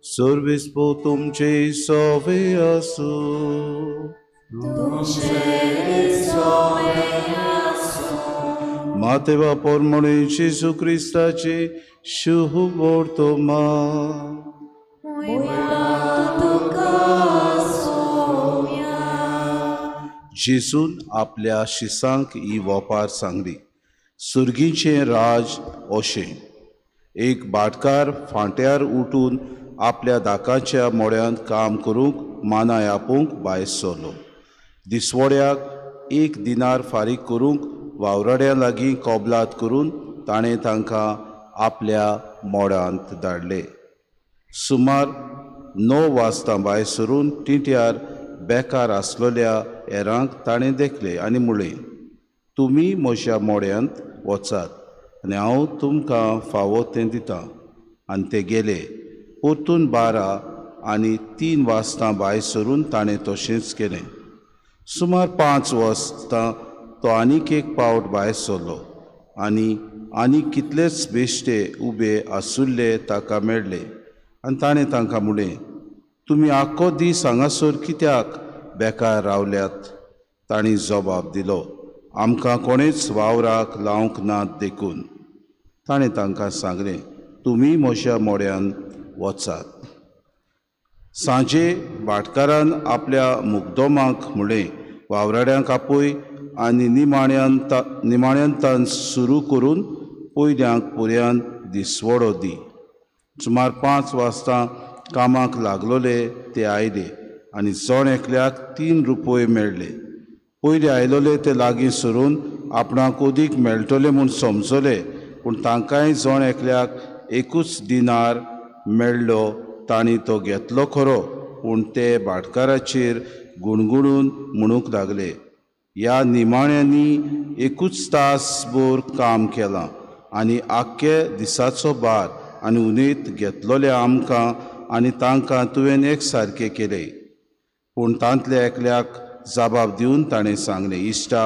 सर्वेस्पो तुमचे सवे आसूं. मातेवा पोरमणे जेजू क्रिस्ताचे शुभ वर्तमान. जेजून आपल्या शिसांक ही वपार सांगली. सुर्गीचें राज अशें, एक भाटकार फांट्यार उठून आपल्या दाकाच्या मोड्यांत काम करूंक मानाय आपोवंक भायर सरलो. दिसवड्याक एक दिनार फारीक करूंक वावराड्यां लागीं कबलात करून ताणें तांकां आपल्या मोडांत धाडले. सुमार 9 वाजता भायर सरून टिट्यार बेकार आसलेल्या हेरांक ताणें देखले आनी म्हणलें, तुमी म्हज्या मोड्यांत वचात आनी हांव तुमकां फावो तें दितां. आनी ते गेले. परतून 12 आनी 3 वाजता भायर सरून ताणें तशेंच केलें. सुमार 5 वाजता तो आनीक एक पावट भायर सरलो आनी आनीक कितलेच बेश्टे उबे आसुल्ले ताका मेळ्ळे आनी ताणें तांकां म्हणलें, तुमी आख्खो दीस हांगासर कित्याक बेकार रावल्यात? तांणी जबाब दिलो, आमकां कोणेच वावराक लावंक नात देखून. ताणें तांकां सांगलें, तुमी म्हज्या मोड्यान वचात. सांजे भाटकारान आपल्या मुगदोमाक म्हणलें, वावराड्यांक आपय आनी निमाण्यांतान सुरू करून पयल्यांक पुऱ्यान दिसवडो दी. सुमार 5 वाजता कामाक लागलोले ते आयले आनी जण एकल्याक 3 रुपये मेळ्ळे. पयले आयलोले ते लागीं सरून आपणाक अदीक मेळटले म्हूण समजले, पूण तांकांय जण एकल्याक 1 दिनार मेळ्ळो. तांणी तो घेतलो खरो, पूण ते भाटकाराचेर गुणगुणून म्हणूंक लागले, ह्या निमाण्यांनी 1 तासभर काम केलां आनी आख्खे दिसाचो भार आनी उनेत घेतलोले आमकां आनी तांकां तुवें एक सारकें केलें. पूण तांतल्या एकल्याक जबाब दिवन ताणें सांगलें, इश्टा,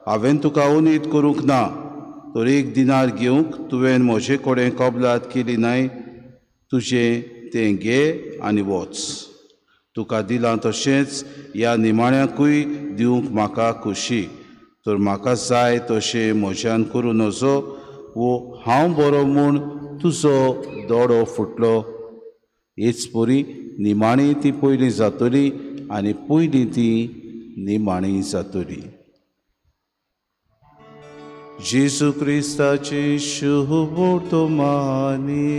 हांवें तुका उनेत करूंक ना, तर 1 दिनार घेवंक तुवें म्हजे कडेन कबलात केली न्हय? तुजें तें घे आनी वच. तुका दिलां तशेंच ह्या निमाण्याकूय दिवंक म्हाका खोशी, तर म्हाका जाय तशें म्हज्यान करूं नजो वो हांव बरो म्हूण तुजो दोडो फुटलो. हेच परी निमाणी ती पयलीं जातली आनी पयलीं ती निमाणी जातली. जेजू क्रिस्ताचे शुभ वर्तमानी.